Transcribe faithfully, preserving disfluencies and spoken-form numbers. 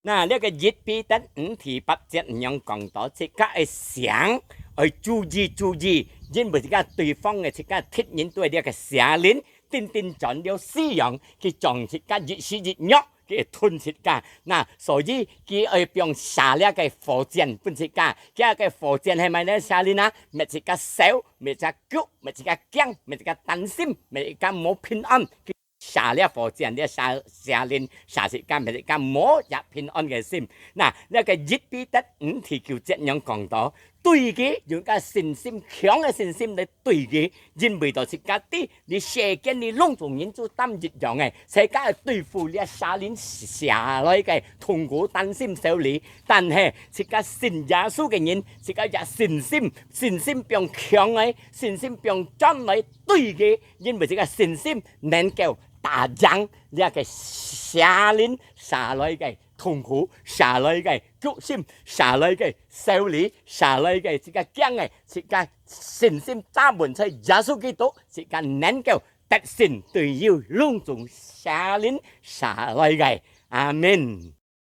那這个一彼得五第八節恁樣講到，自家个聲愛注意注意，因為自家對方个自家敵人對這个邪靈定定轉了西洋，佢將自家一時一弱，佢吞自家。那所以佢愛放射這个火箭分自家，這个火箭係麼个邪靈啊？搣自家愁，搣自家急，搣自家驚，搣自家擔心，搣自家無平安。 射這火箭，這射，射靈，射自家，搣自家無一平安个心。那，這个一彼得五第九節恁樣講到，對佢，用个信心，強个信心來對佢，因為到自家知，這世間裡攏總人就擔一樣个，自家對付這邪靈射來个痛苦、擔心、愁慮，但係自家信耶穌个人，自家有信心，信心放強个，信心放專來對佢，因為自家信心能夠 打贏這个邪靈射來个痛苦，射來个決心，射來个愁慮，射來个自家驚个，自家信心打穩在耶穌基督，自家能夠得勝對於攏總邪靈射來个。阿門。